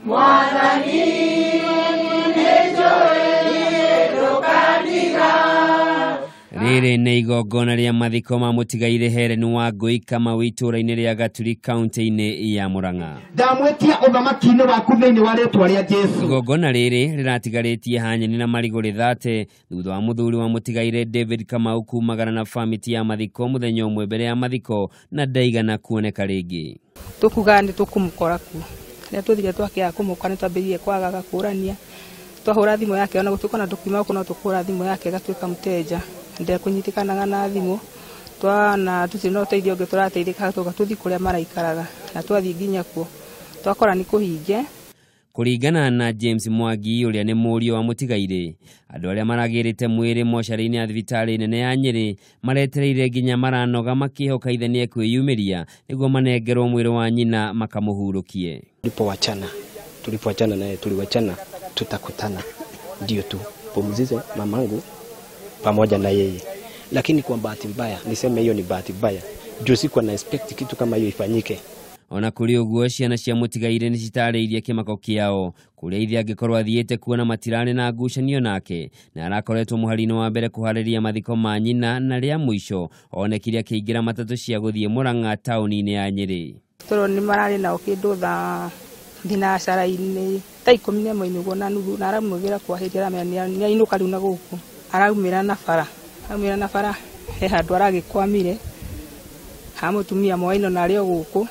Mwathani nĩnjũĩ ndũkandiga. Rĩrĩ nĩ igongona rĩa mathiko ma mũtigairĩ Helen Wangũi Kamau itũũra-inĩ rĩa Gaturi kaunti-inĩ ya Murang'a. Ndamwĩtia ũthamaki-inĩ waku thĩinĩ wa rĩtwa rĩa Jesu. Igongona rĩrĩ rĩratigarĩtie hanyeni na marigũ rĩthate thutha wa mũthuri wa mũtigairĩ David Kamau kumagara na famiti ya mathiko mũthenya ũmwe mbere ya mathiko na ndaigana kuoneka rĩngĩ. Tukugaga nĩ tũkũmũkora kuo. Rĩrĩa twathire twakĩaga kũmũkora nĩ twambĩrĩirie kwagaga kũrania. Twahũra thimũ yake ona gũtuĩka ona tũkiuma gũkũ no tũkũhũra thimũ yake ĩgatuĩka mũteja. Ndekũnyitĩkanaga na thimũ. Twana tũtirĩ na ũteithio ũngĩ tũrateithĩka tũka tũthiĩ kũrĩa maraikaraga na twathiĩ nginya kuo twakora nĩ kũhinge. Kũringana na James Mwangi ũrĩa nĩ mũriũ wa mũtigairĩ, andũ arĩa maragĩrĩte mwĩrĩ mocarĩ-inĩ ya thibitarĩ nene ya Nyĩrĩ maretereire nginya maranoga makĩhoka ithe nĩekwĩyumĩria nĩguo manengerwo mwĩrĩ wa nyina makamũhurũkie. Tulipoachana naye tuliwachana, tutakutana ndio tupumzize mamangu pamoja na yeye. Lakini kwa bahati mbaya, niseme hiyo ni bahati mbaya, juu sikuwa na expect kitu kama hiyo ifanyike. Ona kũrĩ ũguo ciana cia mũtigairĩ nĩ citarĩirie kĩmako kĩao kũrĩa ithe angĩkorwo athiĩte kuona matirarĩ na ngucanio nake na arakoretwo mũhari-inĩ wa mbere kũharĩria mathiko ma nyina na rĩa mũico onekire akĩingĩra matatũ cia gũthiĩ Murang'a taũni-inĩ ya Nyĩrĩ. Tondũ nĩ mararĩ nao kĩndũ thaa thinacara-inĩ thaa ikũmi na ĩmwe ũguo na nuthu na araumĩra kwa hĩndĩ aramera nĩ ainũka rĩu na gũkũ araumĩra na bara araumĩra na bara he handũ aragĩkwamire ha mũtumia moaino na arĩ o gũkũ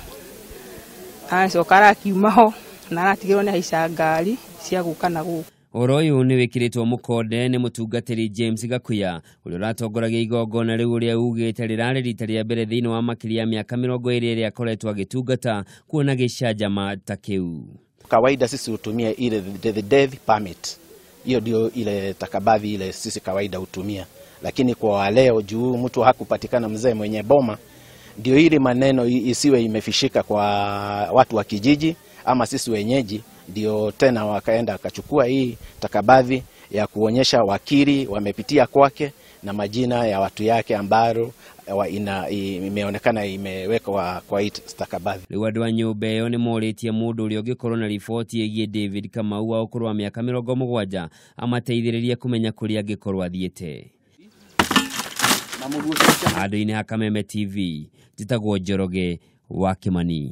aracoka arakiuma ho na aratigĩrwo nĩ haica ngari cia gũka na gũkũ. Ũhoro ũyũ nĩ wĩkĩrĩtwo mũkonde nĩ mũtungatĩri James Gakuya ũrĩa ũratongoragia igongona rĩu ũrĩa ugĩte rĩrarĩ rita rĩa mbere thĩinĩ wa makĩria ya mĩaka 20 ĩrĩa akoretwo agĩtungata kuona gĩcanjama ta kĩu. Kawaida sisi hutumia ile the death permit, hiyo ndio ile takabadhi ile sisi kawaida hutumia, lakini kwa leo juu mtu hakupatikana mzee mwenye boma, ndio ile maneno isiwe imefishika kwa watu wa kijiji ama sisi wenyeji, ndio tena wakaenda akachukua hii takabadhi ya kuonyesha wakili wamepitia kwake na majina ya watu yake ambaro imeonekana imewekwa kwa hii stakabadhi. Rĩu andũ a nyũmba ĩyo nĩ morĩtie mũndũ ũrĩa ũngĩkorwo na riboti ĩgiĩ David Kamau wa ũkũrũ wa mĩaka 70 amateithĩrĩrie kũmenya kũrĩa angĩkorwo athiĩte. Handũ-inĩ ha Kameme TV, njĩtagwo Njoroge wa Kĩmani.